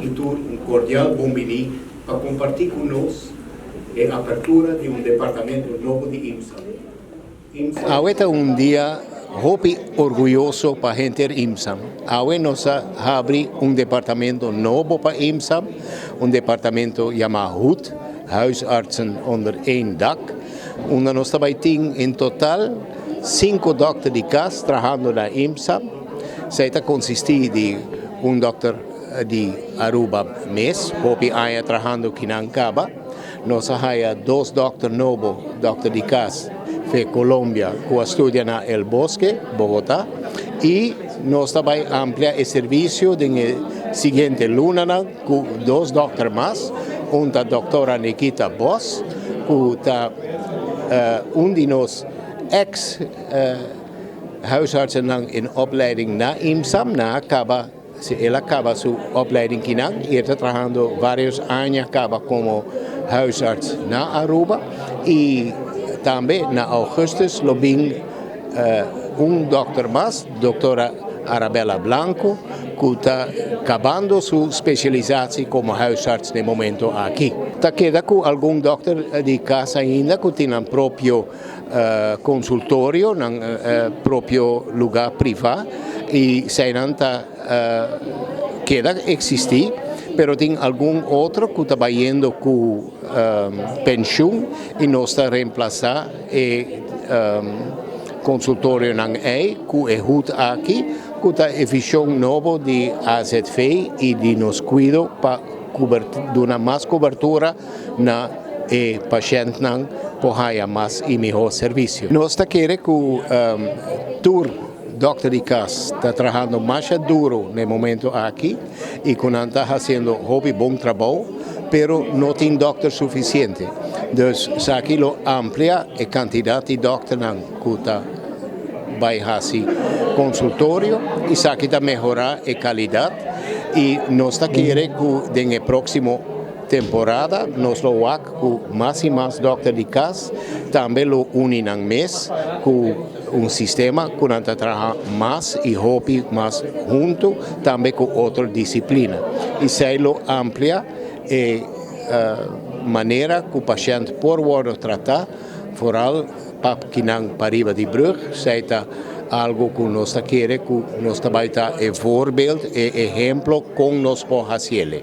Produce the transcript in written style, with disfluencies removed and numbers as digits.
y tur un cordial bon bini pa comparti cu nos e apertura di un departamento nobo di IMSA. IMSA. Awe ta un dia hopi orguyoso pa henter IMSA. Awe nos a habri un departamento nobo pa IMSA, un departamento yama HUD, Huisartsen onder één dak, unda nos ta bay tin en total cinco dokter di cas trahando na IMSA. Esey ta consisti di un dokter di Aruba mes, hopi aña trahando kinan caba. Nos a haya dos dokter nobo, dokter di cas fe Colombia cu a studia na El Bosque, Bogota, y nos ta bay amplia e servicio den e siguiente lunanan cu dos dokter mas, un ta doktora Nikita Bos cu ta un di nos ex huisartsennan in opleiding na IMSAM, nan a caba. Si el a caba su opleiding kinan y e ta trahando varios aña caba como huisarts na Aruba y tambe na augustus lo bin un dokter mas, doctora Arabella Blanco, cu ta cabando su specialisatie como huisarts den momento aki. Ta keda cu algun dokter di cas ainda cu tin nan propio consultorio, nan propio lugar priva y eseinan ta keda existi, pero tin algun otro cu ta bayendo cu pensioen y nos ta reemplaza e consultorionan ey cu e hut aki cu ta e vision nobo di AZV y di nos cuido pa duna mas cobertura na e pashentnan por haya mas y miho servicio. Nos ta kere cu tur dokter di cas ta trahando masha duro na e momento aki y cu nan ta haciendo hopi bon trabou, pero no tin dokter suficiente. Dus esaki lo amplia e cantidad di dokternan cu ta bay haci consultorio y esaki ta mehora e calidad y nos ta kere cu den e proximo temporada nos lo wak ku mas i mas dòkter di kas tambe lo uni nan mes ku un sistema ku nan ta traha mas i hopi mas huntu tambe ku otro disiplina. Esei lo amplia e manera ku pashènt por wòrdu tratá, foral pa kinan pariba di brùg. Esei ta algu ku nos ta kere ku nos ta bai ta e voorbeeld, e ehemplo kon nos por hasiel.